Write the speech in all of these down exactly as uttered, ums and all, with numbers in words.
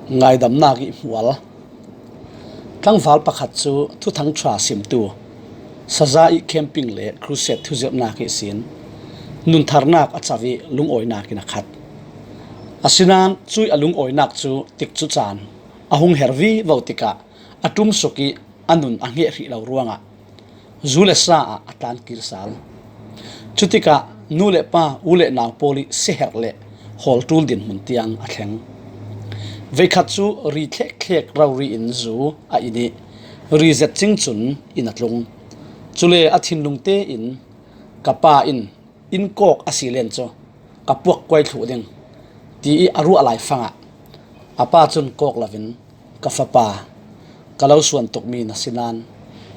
Ngaidamnak i hmual. Tlangval pakhat cu Thuthang ṭha simtu, saza i camping le crusade thuzirhnak ihsin nuntharnak a co i lungawinak in a khat. Asinain cuih a lungawinak cu tikcu caan a hung her vivo tikah a ṭum suk i a nun a hngehrih lo ruangah zu le sa ah a tlan kir sal. Cutikah nu le pa, u le nau pawl i siaherh le hawlṭul dinhmun tiang a thleng. Veikhat cu ri thlekhlek rori in zu a in i ri zet cing cun in a tlung. Cule a thinlung tein, "Ka pa in inn kawk a si len cu ka puakkuai thluh ding," ti i a ruah lai fangah a pa cun kawk loin, "Ka fapa, ka lo suan tukmi na si nain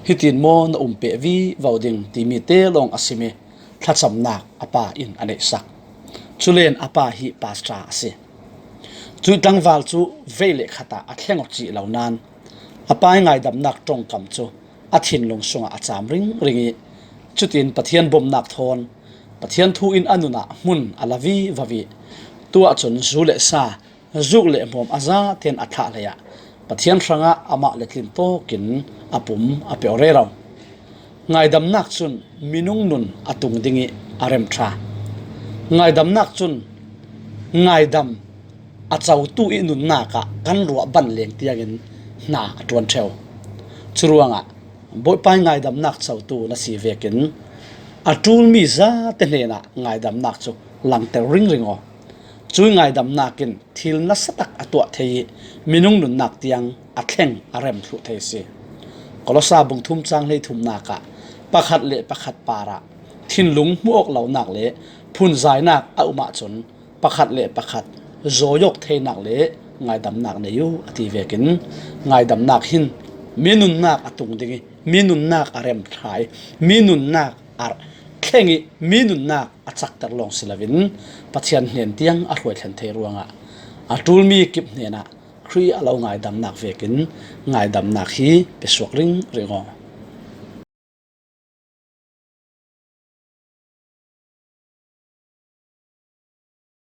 hitin maw na um peh vivo ding?" timi te lawng a simi thlacamnak a pa in a neihsak. Culen a pa hi pastor a si. Cuih tlangval cu vei le khat ah a thleng aw cih lo nain a pa i ngaidamnak ṭongkam cu a thinlung sungah a cam ringring i, cutin Pathian bomnak thawn Pathian thu in a nun ah hmun a la vivo i, tuah cun zu le sa, zuk le hmawm a zaten a thlah hlei ah Pathian hrangah amah le tlin tawkin a pum a peuh rero. Ngaidamnak cun minung nun a tung ding i a rem ṭha. Ngaidamnak cun ngaidam a cotu i nunnak ah kan ruah ban leng tiangin hna a ṭuan ṭheu. Curuangah Bawipa i ngaidamnak cotu na si vekin a ṭulmi zate hnenah ngaidamnak cu langter ringring aw. Cuih ngaidamnak in thil nasa tak a tuah thei i minung nunnak tiang a thleng a rem thluh thei a si. Kolosa bung thum cang hleithumnak ah pakhat le pakhat parah thinlung hmuh awk lonak le phunzainak a um ahcun pakhat le pakhat zawi awk theinak le ngaidamnak nei uh a ti vekin, ngaidamnak hin mi nunnak a tung ding i mi nunnak a rem ṭha i mi nunnak a thleng i mi nunnak a cakter lawng si loin Pathian hnen tiang a hruai thlen thei ruangah a ṭulmi kip hnenah Khrih a lo ngaidamnak vekin ngaidamnak hi pe suak ringring aw.